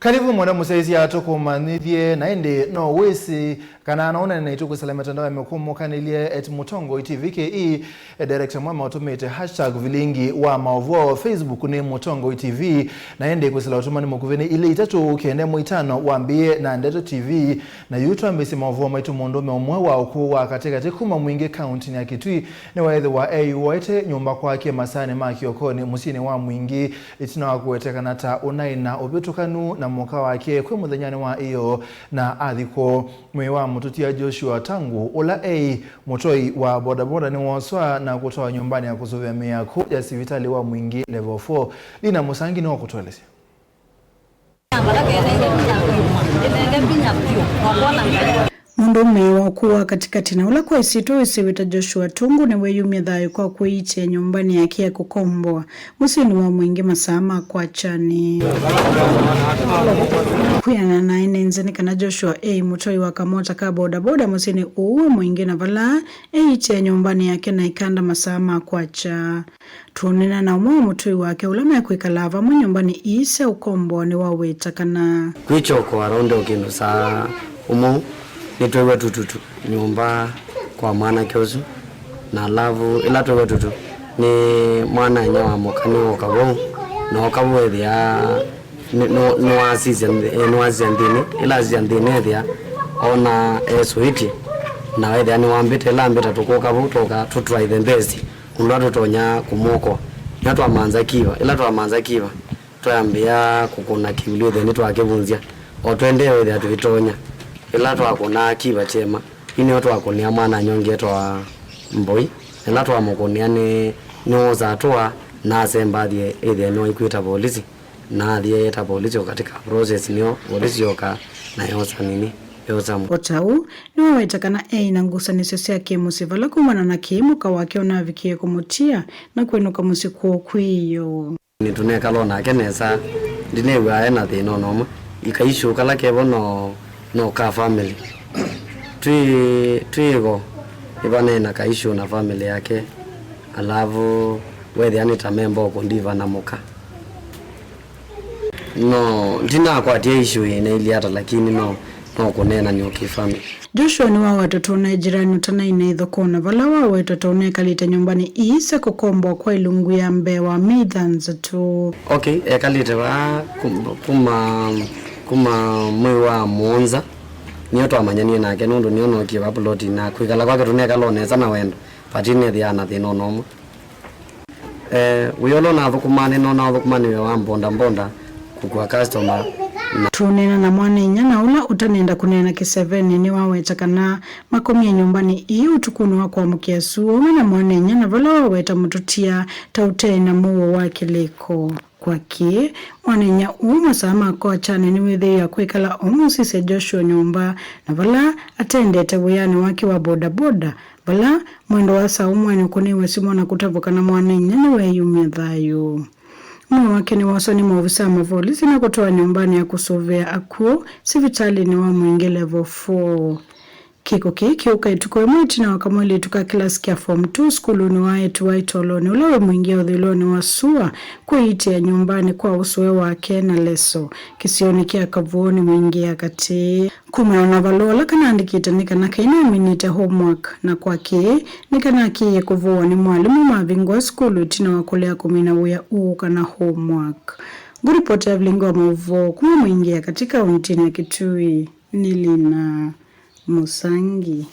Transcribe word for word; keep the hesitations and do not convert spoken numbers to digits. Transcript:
Karibu mwana mũsyaĩĩsya tũkũmanyĩthye, na ĩndĩ no wĩsĩ kana no ũneene naitũ kwĩsĩla mĩtandao ya mĩkũmũkanĩlye at Mũtongoi T V K E, eh, director Mwema ũtũmĩte hashtag vilingi wa maũvoo, Facebook nĩ Mũtongoi T V, na ĩndĩ kwĩsĩla ũtũmani mũkuvĩ nĩ ilĩ itatũ kenda ĩmwe itano wambĩĩe na Ndeto T V. Na yu twambĩĩsye maũvoo maitũ mũndũũme ũmwe wa ũkũũ wa katĩkatĩ kuma Mwingĩ kauntinĩ ya Kitui nĩweethĩwa eyũaĩte nyũmba kwake masaanĩ ma kĩokonĩ mũsyĩnĩ wa Mwingĩ, ĩtina wa kũwetekana ta ũnaĩ na ũvĩtũkanu na mũka wake kwĩ mũthenyanĩ wa ĩyoo na athi kwoo. Mwĩĩ wa mũtũtia Joshua Tangu, ũla eĩ mũtoi wa bodaboda, nĩwooswa na kũtwawa nyũmbanĩ ya kũsũvĩa mĩako ya sivitalĩ wa Mwingĩ Level four. Lina Mũsangi nĩwakũtũelesya. Mũndũũme wa ũkũũ wa katĩkatĩ na ũla kwa ĩsyĩtwa wĩsĩwe ta Joshua Tungu nĩweeyumya thayũ kwa kwĩitia nyũmbanĩ yake ya kũkomboa mũsyĩnĩ wa Mwingĩ masaa ma kwakyanĩ. Kwĩanana na ene nzĩ nĩ kana Joshua eĩ mũtwai wa kamota ka bodaboda mũsyĩnĩ ũũ wa Mwingĩ, na vala eĩitia nyũmbanĩ yake na ĩkanda masaa ma kwakya. Tũũneena na ũmwe wa mũtũi wake ũla mekwĩkalaa vamwe nyũmbanĩ ii sya ũkomboa nĩwaweta kana. Kwĩ kyoko around o kĩndũ saa ũmwe nĩtweew'a tututu nyũmba kwa mwanake ũsu, na alavu ĩla tweew'a tutu nĩ mwana-a-inyia wa mũka nĩwoka vau, na oka vau ethĩa nĩ- nĩ- nĩwasisya nthĩ- eh, nĩwasisya nthĩnĩ. Ĩla asisya nthĩnĩ ethĩa ona esũĩtye, na ethĩa nĩwambĩta. Ĩla ambĩta tũkũka vau twoka tũtry the best ũndũ tũtonya kũmũokoa. Nĩyo twamanza kiva. Ĩla twamanza kiva, twayambĩĩa kũkũna kĩvuli wĩthĩa nĩtwakĩvunzya. O tũendee wĩthĩa tũitonya. Ĩla twakũnaa kiva kyema, yu nĩyo twakũnĩa mwana-a-inyia ũngĩ etwa Mboi. Ĩla twamũkũnĩa nĩ nĩwoosa atũa na asemba athie ĩthĩa nĩwaikwĩta volisi, na athie eta volisi o katika process nĩyo volisi yoka na yosa nini, yosa mũ- O ta ũu, nĩwaweta kana eĩ na ngusanĩsyo sya kĩ-mũsyĩ vala kumana na kĩĩ mũka wake ũnavikie kũmũtia na kwĩnũka mũsyĩ kwoo kwĩ ĩyoo. Nĩtũnekala o nake nesa, ndinew'aa e na thĩna o na ũmwe. Ĩkaisũ kala kevo no, no ka family. Twĩ, twĩ ĩvo, ĩvanee na kaisũ na family yake, alavu wethĩa nĩ ta memba ũkũndiva na mũka. No, ndinakwatie issue ĩnailyĩ ata, lakini no, no kũneenany'a o kĩ-family. Joshua nĩwawetwa twaũnae jirani ũtanaina ĩthokona, vala wawetwa twaũnekalĩte nyũmbanĩ ii sya kũkomboa kwa ilungu ya mbee wa myei thanthatũ. Okay, ekalĩte vaa kum- kuma, kuma mwei wa mũonza, nĩyo twamanyanie nake, nũndũ nĩyo nookie vaa plotini, na kwĩkala kwake tũnekala o nesa na wendo, but nĩthĩaa na thĩna o na ũmwe. Eh, wĩa ũla ũnathũkũmaa nĩnonaa ũthũkũmanĩw'e wa mbondambonda, kũkua customer, na. Tũũneena na mwana-a-inyia na ũla ũtanenda kũneena kĩsevenĩ nĩwaweta kana makomie nyũmbanĩ ii ũtukũnĩ wa kũamũkĩa syũa ũmwe na mwana-a-inyia, na vala waweta mũtũtia ta ũte na mũuo wa kĩlĩko. Kwa kĩĩ, mwana-a-inyia ũũ masaa ma kwakyanĩ nĩwĩthĩĩe kwĩkala ũmũsisya Joshua nyũmba, na vala atendete wĩanĩ wake wa bodaboda, vala mwendo wa saa ũmwe nĩũkũnĩiwe simũ na kũtavw'a kana mwana-a-inyia nĩweeyumya thayũ. Mwĩĩ wake nĩwooswa nĩ maovisa ma volisi na kũtwawa nyũmbanĩ ya kũsũvĩa akw'ũ sivitalĩnĩ wa Mwingĩ Level four. Kĩko kĩĩ kĩũka ĩtukũ ĩmwe ĩtina wa kamwelĩtu ka kĩlasi kya Form two sukulunĩ wa eĩtu wa Itolonĩ, ũla wĩ Mwingĩ ũthũĩlonĩ wa sua, kwĩitia nyũmbanĩ kwa ũsũe wake na leso, kĩsionĩ kya Kavuonĩ Mwingĩ ya katĩ. Kumana na valũa ũla kanaandĩkĩte nĩ kana kaĩ nĩwaminĩte homework, na kwa kĩĩ nĩ kana akĩĩe kũvowa nĩ mwalimũ mavingũa sukulu ĩtina wa kũlea kũmina wĩa ũũ kana homework. Ngũripoti ya vilingi wa maũvoo kuma Mwingĩ ya katĩ kauntinĩ ya Kitui nĩ Lina Mũsangi.